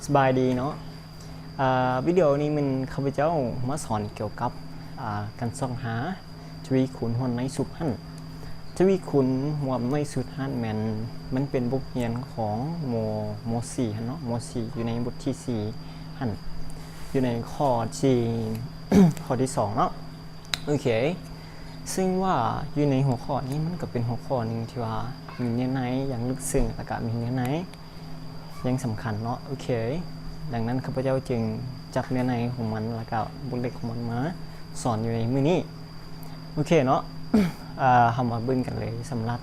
ສະບາຍດີເນາະ ອາ ວິດີໂອນີ້ແມ່ນຂ້າພະເຈົ້າມາສອນກ່ຽວກັບ ອາ ການຊອກຫາທະວີຄູນຮ່ວມໜ້ອຍສຸດຫັ້ນ. ທະວີຄູນຮ່ວມໜ້ອຍສຸດຫັ້ນແມ່ນ ມັນເປັນບົດຮຽນຂອງ ມໍສີ່ຫັ້ນເນາະ ມໍສີ່ ຢູ່ໃນບົດທີສີ່ຫັ້ນ ຢູ່ໃນຂໍ້ທີ ຂໍ້ທີສອງເນາະ. ໂອເຄ ເຊິ່ງວ່າຢູ່ໃນຫົວຂໍ້ນີ້ມັນກໍເປັນຫົວຂໍ້ໜຶ່ງທີ່ວ່າມີເນື້ອໃນຢ່າງເລິກເຊິ່ງ ແລ້ວກໍມີເນື້ອໃນຢ່າງສຳຄັນເນາະ. ໂອເຄ ດັ່ງນັ້ນຂ້າພະເຈົ້າຈຶ່ງຈັບເນື້ອໃນຂອງມັນ ແລ້ວກໍບົດເລັກຂອງມັນມາສອນຢູ່ໃນມື້ນີ້. ໂອເຄເນາະ ອາ ເຮົາມາເບິ່ງກັນເລີຍ. ສຳລັບ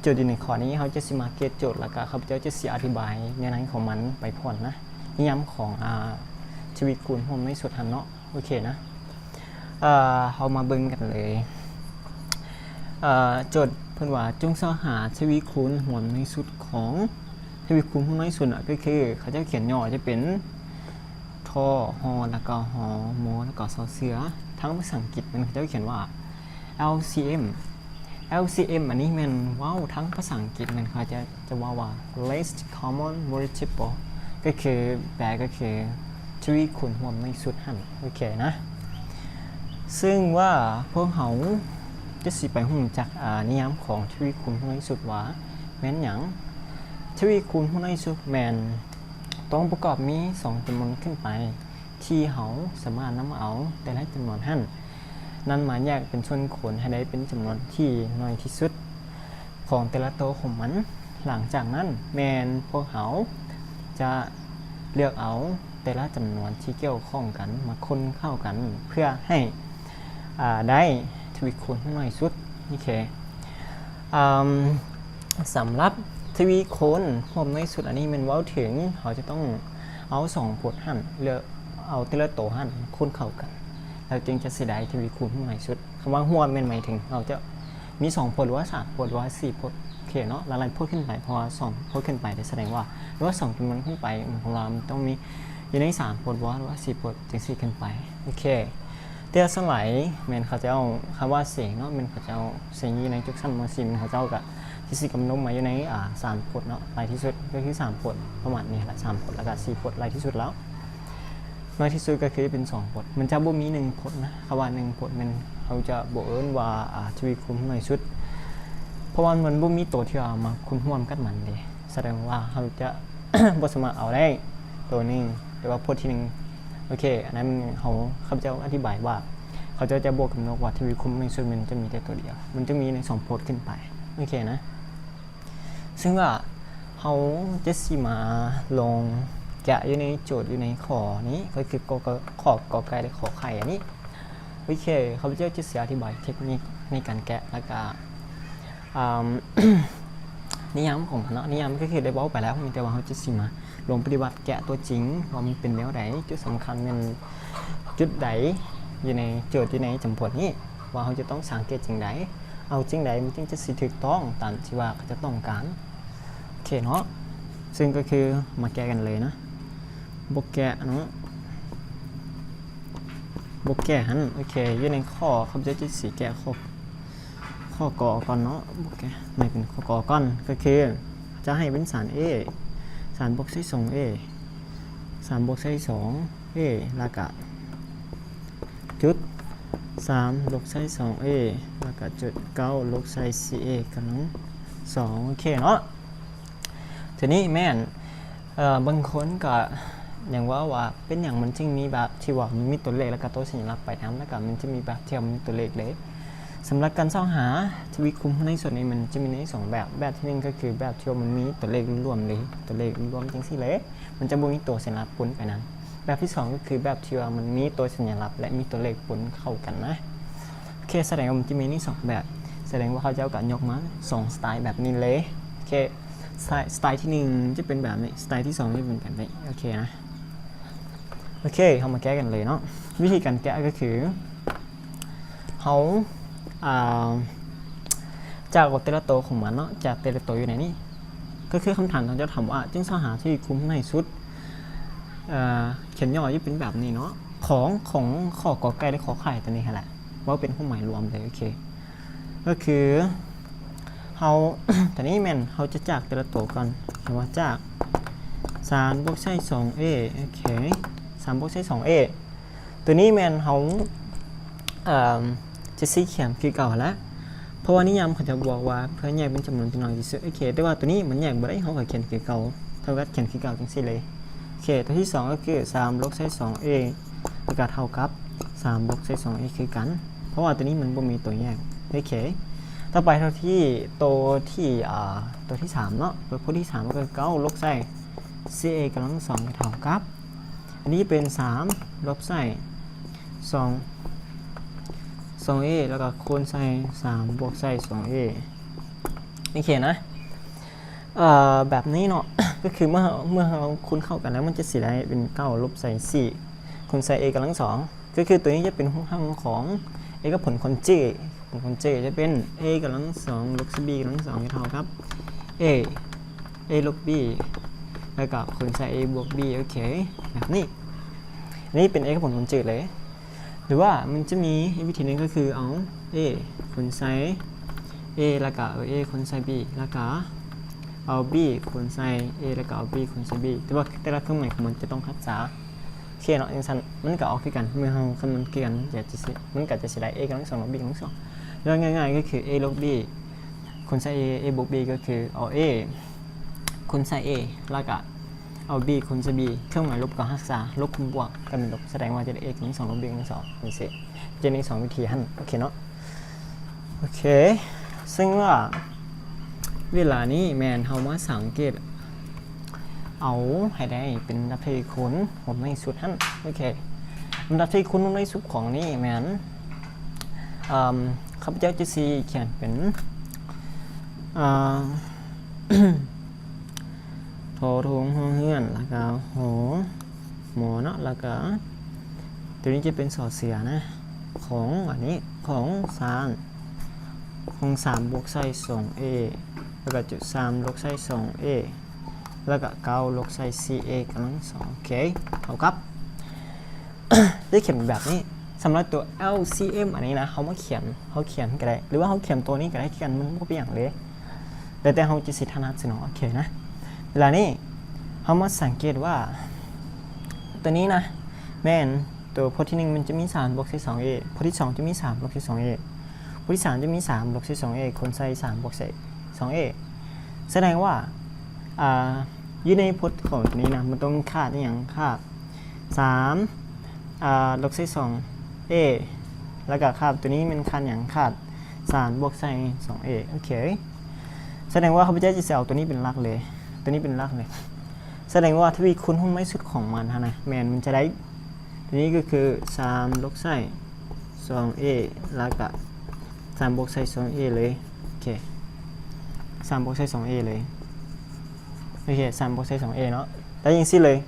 ໂຈດຢູ່ໃນຂໍ້ນີ້ ເຮົາຈະຊິມາແກ້ໂຈດ ແລ້ວກໍຂ້າພະເຈົ້າຈະຊິອະທິບາຍເນື້ອໃນຂອງມັນໄປພ້ອມນະ ນິຍາມຂອງ ອາ ທະວີຄູນຮ່ວມໜ້ອຍສຸດຫັ້ນເນາະ. ໂອເຄນະ ເຮົາມາເບິ່ງກັນເລີຍ. ໂຈດເພິ່ນວ່າ ຈົ່ງຊອກຫາທະວີຄູນຮ່ວມໜ້ອຍສຸດຂອງ ທະວີຄູນຮ່ວມໜ້ອຍສຸດ ກໍຄືເຂົາເຈົ້າຂຽນຫຍໍ້ຈະເປັນ ທໍ ຫໍ ແລ້ວກໍ ຫໍ ມໍ ແລ້ວກໍ ຊໍເສືອ. ທາງພາສາອັງກິດແມ່ນເຂົາເຈົ້າຂຽນວ່າ ແອລຊີເອັມ ແອລຊີເອັມ ອັນນີ້ແມ່ນເວົ້າທາງພາສາອັງກິດແມ່ນເຂົາຈະ ຈະເວົ້າວ່າ least common multiple ກໍຄື ແປກໍຄື ທະວີຄູນຮ່ວມໜ້ອຍສຸດຫັ້ນ. ໂອເຄນະ ເຊິ່ງວ່າພວກເຮົາຈະຊິໄປຮູ້ຈັກ ອາ ນິຍາມຂອງທະວີຄູນຮ່ວມໜ້ອຍສຸດວ່າແມ່ນຫຍັງ. ທະວີຄູນຮ່ວມໜ້ອຍສຸດແມ່ນຕ້ອງປະກອບມີສອງຈຳນວນຂຶ້ນໄປ ທີ່ເຮົາສາມາດນຳເອົາແຕ່ລະຈຳນວນຫັ້ນ ນັ້ນມາແຍກເປັນສ່ວນຄູນໃຫ້ໄດ້ເປັນຈຳນວນທີ່ໜ້ອຍທີ່ສຸດຂອງແຕ່ລະໂຕຂອງມັນ. ຫຼັງຈາກນັ້ນແມ່ນພວກເຮົາຈະເລືອກເອົາແຕ່ລະຈຳນວນທີ່ກ່ຽວຂ້ອງກັນມາຄູນເຂົ້າກັນ ເພື່ອໃຫ້ ອາ ໄດ້ທະວີຄູນໃຫ້ໜ້ອຍສຸດ. ໂອເຄ ອາ ສຳລັບທະວີຄູນຮ່ວມໜ້ອຍສຸດ ອັນນີ້ແມ່ນເວົ້າເຖິງເຮົາຈະຕ້ອງເອົາສອງພົດຫັ້ນ ເລືອກເອົາແຕ່ລະໂຕຫັ້ນຄູນເຂົ້າກັນ ແລ້ວຈຶ່ງຈະຊິໄດ້ທະວີຄູນໃຫ້ໜ້ອຍສຸດ. ຄຳວ່າຮ່ວມແມ່ນໝາຍເຖິງເຮົາຈະມີສອງພົດ ຫຼືວ່າສາມພົດ ຫຼືວ່າສີ່ພົດ ໂອເຄເນາະ ຫຼາຍໆພົດຂຶ້ນໄປ ເພາະວ່າສອງພົດຂຶ້ນໄປ ໄດ້ສະແດງວ່າ ຫຼືວ່າສອງຈຳນວນຂຶ້ນໄປ ໝາຍຄວາມວ່າມັນຕ້ອງມີຢູ່ໃນສາມພົດບໍ່ ຫຼືວ່າສີ່ພົດ ຈັ່ງຊີ້ຂຶ້ນໄປ. ໂອເຄ ແຕ່ສ່ວນຫຼາຍແມ່ນເຂົາເຈົ້າ ຄຳວ່າເສັງເນາະ ແມ່ນເຂົາເຈົ້າເສັງຢູ່ໃນຈຸກຊັ້ນມໍສີ່ ແມ່ນເຂົາເຈົ້າກະ ທີ່ຊິກຳນົດມາຢູ່ໃນ ອາ ສາມພົດເນາະ ຫຼາຍທີ່ສຸດກໍຄືສາມພົດ ປະມານນີ້ແຫຼະ ສາມພົດ ແລ້ວກະສີ່ພົດ ຫຼາຍທີ່ສຸດແລ້ວ ໜ້ອຍທີ່ສຸດກໍຄືເປັນສອງພົດ ມັນຈະບໍ່ມີໜຶ່ງພົດນະ. ຄຳວ່າໜຶ່ງພົດແມ່ນເຮົາຈະບໍ່ເອີ້ນວ່າ ອາ ທະວີຄູນໃຫ້ໜ້ອຍສຸດ ເພາະວ່າມັນບໍ່ມີໂຕທີ່ວ່າມາຄູນຮ່ວມກັບມັນເດ້ ສະແດງວ່າເຮົາຈະບໍ່ສາມາດເອົາໄດ້ໂຕໜຶ່ງ ຫຼືວ່າພົດທີໜຶ່ງ. ໂອເຄ ອັນນັ້ນເຮົາ ຂ້າພະເຈົ້າອະທິບາຍວ່າ ເຂົາເຈົ້າຈະບໍ່ກຳນົດວ່າທະວີຄູນໃຫ້ໜ້ອຍສຸດ ມັນຈະມີແຕ່ໂຕດຽວ ມັນຈະມີໃນສອງພົດຂຶ້ນໄປ. ໂອເຄນະ ເຊິ່ງວ່າເຮົາຈະຊິມາລອງແກະຢູ່ໃນໂຈດຢູ່ໃນຂໍ້ນີ້ ກໍຄື ກໍ ກໍ ກໍ ກໍໄກ່ ແລະ ຂໍໄຂ່ ອັນນີ້. ໂອເຄ ຂ້າພະເຈົ້າຈະຊິອະທິບາຍເທັກນິກໃນການແກະ ແລ້ວກະ ອາ ນິຍາມຂອງມັນເນາະ ນິຍາມກໍຄືໄດ້ເວົ້າໄປແລ້ວ ມີແຕ່ວ່າເຮົາຈະຊິມາລອງປະຕິບັດແກະຕົວຈິງວ່າມັນເປັນແນວໃດ. ຈຸດສຳຄັນແມ່ນຈຸດໃດຢູ່ໃນໂຈດ ຢູ່ໃນຈຳພວກນີ້ ວ່າເຮົາຈະຕ້ອງສັງເກດຈັ່ງໃດ ເອົາຈັ່ງໃດມັນຈຶ່ງຈະຊິຖືກຕ້ອງຕາມທີ່ວ່າເຂົາເຈົ້າຕ້ອງການ. ໂອເຄເນາະ ເຊິ່ງກໍຄືມາແກະກັນເລີຍນະ ບົດແກະເນາະ ບົດແກະຫັ້ນ. ໂອເຄ ຢູ່ໃນຂໍ້ ຂ້າພະເຈົ້າຈະຊິແກະຂໍ້ ຂໍ້ ກໍ ກ່ອນເນາະ ບົດແກະໃຫ້ເປັນຂໍ້ ກໍ ກ່ອນ ກໍຄືຈະໃຫ້ເປັນສານ A ສາມ ບວກໃສ່ສອງ A ສາມ ບວກໃສ່ສອງ A ແລ້ວກະ ຈຸດ ສາມ ລົບໃສ່ສອງ A ແລ້ວກະ ຈຸດ ເກົ້າ ລົບໃສ່ສີ່ A ກຳລັງສອງ. ໂອເຄເນາະ ທີນີ້ແມ່ນ ເອີ ບາງຄົນກະຍັງເວົ້າວ່າ ເປັນຫຍັງມັນຈຶ່ງມີແບບທີ່ວ່າມັນມີຕົວເລກ ແລ້ວກະໂຕສັນຍາລັກໄປນຳ ແລ້ວກະມັນຈະມີແບບທີ່ວ່າມີຕົວເລກເດ້. ສຳລັບການຊອກຫາທະວີຄູນໃນສ່ວນນີ້ ມັນຈະມີໃນສອງແບບ ແບບທີໜຶ່ງກໍຄືແບບທີ່ວ່າມັນມີຕົວເລກລວມເລີຍ ຕົວເລກລວມຈັ່ງຊີ້ເລີຍ ມັນຈະບໍ່ມີໂຕສັນຍາລັກປົນໄປນຳ. ແບບທີສອງກໍຄືແບບທີ່ວ່າມັນມີໂຕສັນຍາລັກ ແລະ ມີຕົວເລກປົນເຂົ້າກັນນະ. ໂອເຄ ສະແດງວ່າມັນຈະມີນີ້ສອງແບບ ສະແດງວ່າເຂົາເຈົ້າກໍຍົກມາສອງສະໄຕແບບນີ້ເລີຍ. ໂອເຄ ສະໄຕ ສະໄຕທີໜຶ່ງຈະເປັນແບບນີ້ ສະໄຕທີສອງຈະເປັນແບບນີ້. ໂອເຄນະ ໂອເຄ ເຮົາມາແກະກັນເລີຍເນາະ. ວິທີການແກະກໍຄື ເຮົາ ອາ ຈາກເອົາແຕ່ລະໂຕຂອງມັນເນາະ ຈາກແຕ່ລະໂຕຢູ່ໃນນີ້ ກໍຄືຄຳຖາມທີ່ເຈົ້າຖາມວ່າ ຈຶ່ງຊອກຫາທະວີຄູນໃຫ້ໜ້ອຍສຸດ ເອີ ຂຽນຫຍໍ້ຢູ່ເປັນແບບນີ້ເນາະ ຂອງ ຂອງ ຂໍ ກໍໄກ່ ແລະ ຂໍໄຂ່ ຕົວນີ້ຫັ້ນແຫຼະ ເວົ້າເປັນຄວາມໝາຍລວມເລີຍ. ໂອເຄ ກໍຄືເຮົາ ຕົວນີ້ແມ່ນເຮົາຈະຈາກແຕ່ລະໂຕກ່ອນ ເຮົາວ່າຈາກສ ສາມບວກໃສ່ສອງເອ ໂອເຄ ສາມບວກໃສ່ສອງເອ ຕົວນີ້ແມ່ນເຮົາ ເອີ່ມ ຈະຊິຂຽນຄືເກົ່າຫັ້ນລະ ເພາະວ່ານິຍາມເຂົາຈະບອກວ່າເພື່ອແຍກເປັນຈຳນວນທີ່ນ້ອຍທີ່ສຸດ ໂອເຄ ແຕ່ວ່າຕົວນີ້ມັນແຍກບໍ່ໄດ້ ເຮົາກໍຂຽນຄືເກົ່າ ເທົ່າກັບຂຽນຄືເກົ່າຈັ່ງຊີ້ເລີຍ ໂອເຄ ຕົວທີສອງກໍຄືສາມລົບໃສ່ສອງເອ ແລ້ວກໍເທົ່າກັບສາມບວກໃສ່ສອງເອຄືກັນ ເພາະວ່າຕົວນີ້ມັນບໍ່ມີຕົວແຍກ ໂອເຄ ຕໍ່ໄປຕົວທີ່ ຕົວທີ່ ອ່າ ຕົວທີສາມເນາະ ຕົວທີ່ສາມກໍຄືເກົ້າລົບໃສ່ສີ່ເອກຳລັງສອງ ເທົ່າກັບ ອັນນີ້ເປັນສາມລົບໃສ່ສອງ ສອງເອ ແລ້ວກໍຄູນໃສ່ສາມບວກໃສ່ສອງເອ ໂອເຄນະ ເອີ່ ແບບນີ້ເນາະ ກໍຄືເມື່ອ ເມື່ອເຮົາຄູນເຂົ້າກັນແລ້ວ ມັນຈະຊິໄດ້ເປັນເກົ້າລົບໃສ່ສີ່ຄູນໃສ່ເອກຳລັງສອງ ກໍຄືຕົວນີ້ຈະເປັນຮູບຮ່າງຂອງເອກະຜົນຂອງ J ເອກະຜົນຂອງ J ຈະເປັນເອກຳລັງສອງລົບສີ່ບີກຳລັງສອງ ເທົ່າກັບເອ ເອລົບບີ ແລ້ວກໍຄູນໃສ່ເອບວກບີ ໂອເຄ ແບບນີ້ ອັນນີ້ເປັນເອກະຜົນຂອງ J ເລີຍ ຫຼືວ່າມັນຈະມີອີກວິທີໜຶ່ງ ກໍຄືເອົາເອຄູນໃສ່ເອ ແລ້ວກໍເອົາເອຄູນໃສ່ບີ ແລ້ວກໍເອົາບີຄູນໃສ່ເອ ແລ້ວກໍເອົາບີຄູນໃສ່ບີ ແຕ່ວ່າແຕ່ລະເຄື່ອງໝາຍຂອງມັນຈະຕ້ອງຮັກສາ ໂອເຄເນາະ ຈັ່ງຊັ້ນມັນກໍອອກຄືກັນ ເມື່ອເຮົາຄຳນວນຄືກັນ ມັນກໍຈະຊິ ມັນກໍຈະຊິໄດ້ເອກຳລັງສອງລົບບີກຳລັງສອງ ຫຼືວ່າງ່າຍໆກໍຄືເອລົບບີຄູນໃສ່ເອ ເອບວກບີກໍຄືເອົາເອຄູນໃສ່ເອ ແລ້ວກໍເອົາບີຄູນໃສ່ບີ ເຄື່ອງໝາຍລົບກໍຮັກສາ ລົບຄູນບວກກໍເປັນລົບ ສະແດງວ່າຈະໄດ້ເອກຳລັງສອງລົບບີກຳລັງສອງ ຈັ່ງຊີ້ ຈະມີສອງວິທີຫັ້ນ ໂອເຄເນາະ ໂອເຄ ເຊິ່ງວ່າເວລານີ້ແມ່ນເຮົາມາສັງເກດ ເອົາໃຫ້ໄດ້ເປັນລຳດັບທະວີຄູນຮວມໃນທີ່ສຸດຫັ້ນ ໂອເຄ ລຳດັບທະວີຄູນຮວມໃນທີ່ສຸດຂອງນີ້ແມ່ນ ເອີ່ມ ຂ້າພະເຈົ້າຈະຊິຂຽນເປັນ ເອີ່ມ ທໍ ໂທ ຮອ ເຮືອນ ແລ້ວກໍ ຫໍ ໝໍ ເນາະ ແລ້ວກໍ ຕົວນີ້ຈະເປັນ ຊ ເສືອ ນະ ຂອງ ອັນນີ້ ຂອງສາມ ຂອງສາມບວກໃສ່ສອງເອ ແລ້ວກໍຈຸດສາມລົບໃສ່ສອງເອ ແລ້ວກໍເກົ້າລົບໃສ່ສີ່ເອກຳລັງສອງ ໂອເຄ ເທົ່າກັບ ໄດ້ຂຽນແບບນີ້ ສຳລັບຕົວ ແອລ ຊີ ເອັມ ອັນນີ້ນະ ເຮົາມາຂຽນ ເຮົາຂຽນກໍໄດ້ ຫຼືວ່າເຮົາຂຽນຕົວນີ້ກໍໄດ້ຄືກັນ ມັນບໍ່ເປັນຫຍັງເດ້ ແລ້ວແຕ່ເຮົາຈະຊິຖະໜັດຊິເນາະ ໂອເຄນະ ເວລານີ້ເຮົາມາສັງເກດວ່າ ຕົວນີ້ນະ ແມ່ນ ຕົວ ໂພດທີໜຶ່ງມັນຈະມີສາມບວກໃສ່ສອງເອ ໂພດທີສອງຈະມີສາມບວກໃສ່ສອງເອ ໂພດທີສາມຈະມີສາມບວກໃສ່ສອງເອ ຄູນໃສ່ສາມບວກໃສ່ສອງເອ ສະແດງວ່າ ອ່າ ຢູ່ໃນໂພດຂອງຕົວນີ້ນະ ມັນຕ້ອງຂາດອີ່ຫຍັງ? ຂາດສາມ ອ່າ ລົບໃສ່ສອງເອ ແລ້ວກໍຂາດຕົວນີ້ແມ່ນຂາດຫຍັງ? ຂາດສາມບວກໃສ່ສອງເອ ໂອເຄ ສະແດງວ່າຂ້າພະເຈົ້າຈະເອົາຕົວນີ້ເປັນຫຼັກເລີຍ ຕົວນີ້ເປັນຫຼັກເລີຍ ສະແດງວ່າທະວີຄູນຮວມໃນທີ່ສຸດຂອງມັນຫັ້ນນະ ແມ່ນມັນຈະໄດ້ ຕົວນີ້ກໍຄືສາມລົບໃສ່ສອງເອ ແລ້ວກະສາມບວກໃສ່ສອງເອເລີຍ ໂອເຄ ສາມບວກໃສ່ສອງເອເລີຍ ໂອເຄ ສາມບວກໃສ່ສອງເອເນາະ ໄດ້ຈັ່ງຊີ້ເລີຍ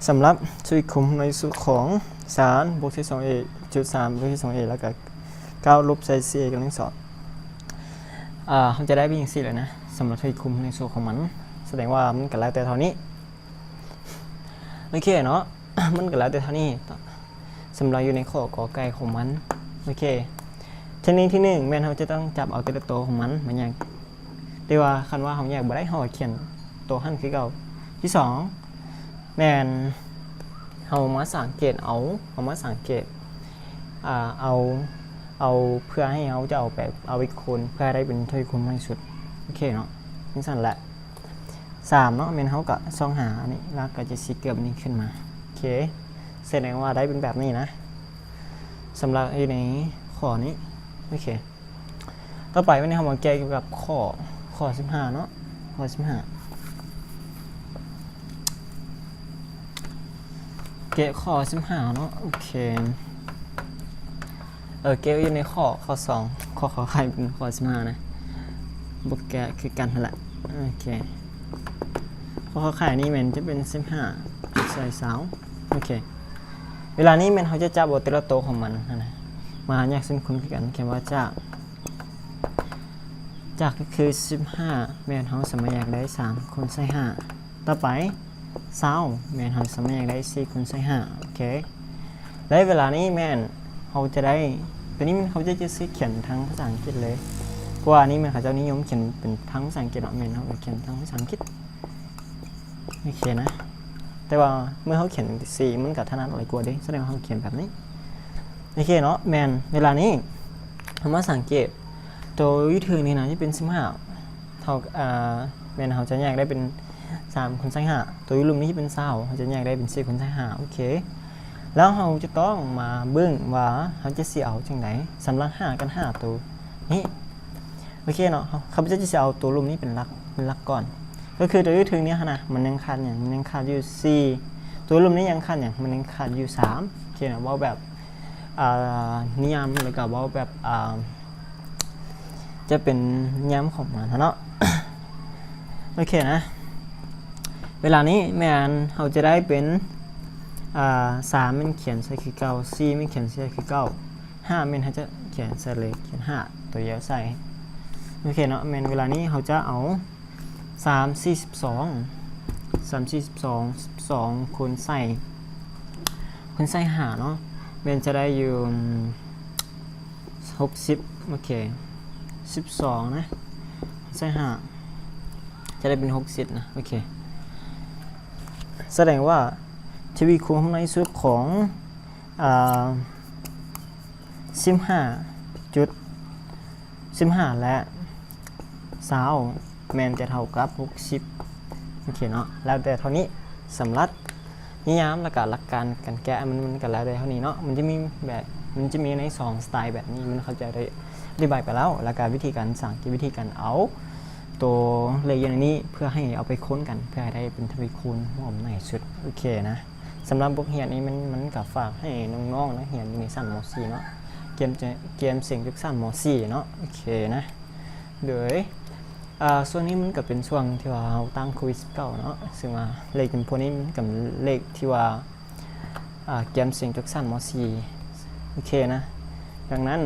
ສຳລັບທະວີຄູນໃນສູດຂອງສາມບວກໃສ່ສອງເອ ຈຸດສາມບວກໃສ່ສອງເອ ແລ້ວກະເກົ້າລົບໃສ່ສີ່ເອກຳລັງສອງ ອາ ເຮົາຈະໄດ້ເປັນຈັ່ງຊີ້ເລີຍນະ ສຳລັບທະວີຄູນໃນສູດຂອງມັນ ສະແດງວ່າມັນກະແລ້ວແຕ່ເທົ່ານີ້ ໂອເຄເນາະ ມັນກໍແລ້ວແຕ່ເທົ່ານີ້ ສຳລັບຢູ່ໃນຂໍ້ ກ ໄກ່ ຂອງມັນ ໂອເຄ ເທັກນິກທີໜຶ່ງ ແມ່ນເຮົາຈະຕ້ອງຈັບເອົາແຕ່ລະໂຕຂອງມັນມາແຍກ ແຕ່ວ່າຄັນວ່າເຮົາແຍກບໍ່ໄດ້ ເຮົາກໍຂຽນໂຕຫັ້ນຄືເກົ່າ ທີສອງ ແມ່ນເຮົາມາສັງເກດເອົາ ເຮົາມາສັງເກດ ອ່າ ເອົາ ເອົາ ເພື່ອໃຫ້ເຮົາຈະເອົາໄປ ເອົາໄປຄູນ ເພື່ອໃຫ້ໄດ້ເປັນທະວີຄູນມາກທີ່ສຸດ ໂອເຄເນາະ ຈັ່ງຊັ້ນແຫຼະ ສາມເນາະ ແມ່ນເຮົາກະສ່ອງຫາອັນນີ້ ແລ້ວກະຈະຊິເກີດອັນນີ້ຂຶ້ນມາ ໂອເຄ ສະແດງວ່າໄດ້ເປັນແບບນີ້ນະ ສຳລັບຢູ່ໃນຂໍ້ນີ້ ໂອເຄ ຕໍ່ໄປວັນນີ້ເຮົາມາແກ້ກ່ຽວກັບຂໍ້ ຂໍ້ສິບຫ້າເນາະ ຂໍ້ສິບຫ້າ ແກ້ຂໍ້ສິບຫ້າເນາະ ໂອເຄ ເອີ ແກ້ຢູ່ໃນຂໍ້ ຂໍ້ສອງ ຂໍ້ ຂໍໄຂ່ເປັນຂໍ້ສິບຫ້ານະ ບໍ່ແກ້ຄືກັນຫັ້ນແຫຼະ ໂອເຄ ຂໍ້ ຂໍໄຂ່ນີ້ແມ່ນຈະເປັນສິບຫ້າ ໃສ່ຊາວ ໂອເຄ ເວລານີ້ແມ່ນເຮົາຈະຈັບເອົາແຕ່ລະໂຕຂອງມັນຫັ້ນນະ ມາແຍກເສັ້ນຄູນຄືກັນ ຂຽນວ່າຈາກ ຈາກກໍຄືສິບຫ້າ ແມ່ນເຮົາສາມາດແຍກໄດ້ສາມຄູນໃສ່ຫ້າ ຕໍ່ໄປ ຊາວ ແມ່ນເຮົາສາມາດແຍກໄດ້ສີ່ຄູນໃສ່ຫ້າ ໂອເຄ ແລະເວລານີ້ແມ່ນເຮົາຈະໄດ້ ຕົວນີ້ແມ່ນເຂົາເຈົ້າຈະຊິຂຽນທາງພາສາອັງກິດເລີຍ ເພາະວ່າອັນນີ້ແມ່ນເຂົາເຈົ້ານິຍົມຂຽນເປັນທາງພາສາອັງກິດເນາະ ແມ່ນເຮົາກໍຂຽນທາງພາສາອັງກິດ ໂອເຄນະ ແຕ່ວ່າເມື່ອເຮົາຂຽນຈັ່ງຊີ້ ມັນກໍຖະໜັດຫຼາຍກວ່າເດ້. ສະແດງວ່າເຮົາຂຽນແບບນີ້. ໂອເຄເນາະ ແມ່ນ ເວລານີ້ເຮົາມາສັງເກດ ໂຕຢູ່ເທິງນີ້ນະ ຈະເປັນສິບຫ້າ ເທົ່າ ອ່າ ແມ່ນເຮົາຈະແຍກໄດ້ເປັນສາມຄູນໃສ່ຫ້າ ໂຕຢູ່ລຸ່ມນີ້ຈະເປັນຊາວ ເຮົາຈະແຍກໄດ້ເປັນສີ່ຄູນໃສ່ຫ້າ. ໂອເຄ ແລ້ວເຮົາຈະຕ້ອງມາເບິ່ງວ່າເຮົາຈະຊິເອົາຈັ່ງໃດ ສຳລັບຫ້າກັບຫ້າໂຕນີ້. ໂອເຄເນາະ ເຮົາ ຂ້າພະເຈົ້າຈະຊິເອົາໂຕລຸ່ມນີ້ເປັນຫຼັກ ເປັນຫຼັກກ່ອນ ກໍຄືໂຕຢູ່ເທິງນີ້ຫັ້ນນະ ມັນຍັງຂາດຫຍັງ? ມັນຍັງຂາດຢູ່ສີ່. ໂຕລຸ່ມນີ້ຍັງຂາດຫຍັງ? ມັນຍັງຂາດຢູ່ສາມ. ໂອເຄເນາະ ເວົ້າແບບ ອ່າ ນິຍາມ ແລ້ວກໍເວົ້າແບບ ອ່າ ຈະເປັນນິຍາມຂອງມັນຫັ້ນເນາະ. ໂອເຄນະ ເວລານີ້ແມ່ນເຮົາຈະໄດ້ເປັນ ອ່າ ສາມແມ່ນຂຽນໃສ່ຄືເກົ່າ ສີ່ແມ່ນຂຽນໃສ່ຄືເກົ່າ ຫ້າແມ່ນເຮົາຈະຂຽນໃສ່ເລີຍ ຂຽນຫ້າໂຕດຽວໃສ່. ໂອເຄເນາະ ແມ່ນເວລານີ້ເຮົາຈະເອົາ ສາມ ສີ່ ສິບສອງ ສາມ ສີ່ ສິບສອງ ສິບສອງຄູນໃສ່ ຄູນໃສ່ຫ້າເນາະ ແມ່ນຈະໄດ້ຢູ່ ຫົກສິບ. ໂອເຄ ສິບສອງນະ ໃສ່ຫ້າ ຈະໄດ້ເປັນຫົກສິບນະ. ໂອເຄ ສະແດງວ່າທະວີຄູນໃນສຸດຂອງ ອ່າ ສິບຫ້າຈຸດ ສິບຫ້າ ແລະ ຊາວ ແມ່ນຈະເທົ່າກັບຫົກສິບ. ໂອເຄເນາະ ແລ້ວແຕ່ເທົ່ານີ້ ສຳລັບນິຍາມ ແລ້ວກະຫຼັກການການແກະ ມັນ ມັນກະແລ້ວແຕ່ເທົ່ານີ້ເນາະ. ມັນຈະມີແບບ ມັນຈະມີໃນສອງສະໄຕແບບນີ້ ມັນເຂົ້າໃຈໄດ້ ອະທິບາຍໄປແລ້ວ ແລ້ວກະວິທີການສັງເກດ ວິທີການເອົາໂຕເລກຢູ່ໃນນີ້ ເພື່ອໃຫ້ເອົາໄປຄູນກັນ ເພື່ອໃຫ້ໄດ້ເປັນທະວີຄູນຮ່ວມໃນສຸດ. ໂອເຄນະ ສຳລັບບົດຮຽນນີ້ ມັນ ມັນກະຝາກໃຫ້ນ້ອງໆ ນັກຮຽນຢູ່ໃນຊັ້ນ ມໍສີ່ເນາະ ກຽມ ກຽມເສັງຈົບຊັ້ນ ມໍສີ່ເນາະ. ໂອເຄນະ ໂດຍ ອ່າ ຊ່ວງນີ້ມັນກະເປັນຊ່ວງທີ່ວ່າເຮົາຕັ້ງໂຄວິດສິບເກົ້າເນາະ ຊຶ່ງວ່າເລກຈຳພວກນີ້ມັນກະເປັນເລກທີ່ວ່າ ອ່າ ກຽມເສັງຈົບຊັ້ນ ມໍສີ່. ໂອເຄນະ ດັ່ງນັ້ນ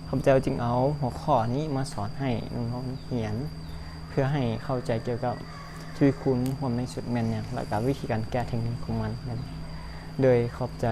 ຂ້າພະເຈົ້າຈຶ່ງເອົາຫົວຂໍ້ນີ້ມາສອນໃຫ້ນ້ອງໆ ນັກຮຽນ ເພື່ອໃຫ້ເຂົ້າໃຈກ່ຽວກັບທະວີຄູນຮ່ວມໃນສຸດແມ່ນຫຍັງ ແລ້ວກະວິທີການແກ້ເທັກນິກຂອງມັນ. ໂດຍຂອບໃຈ.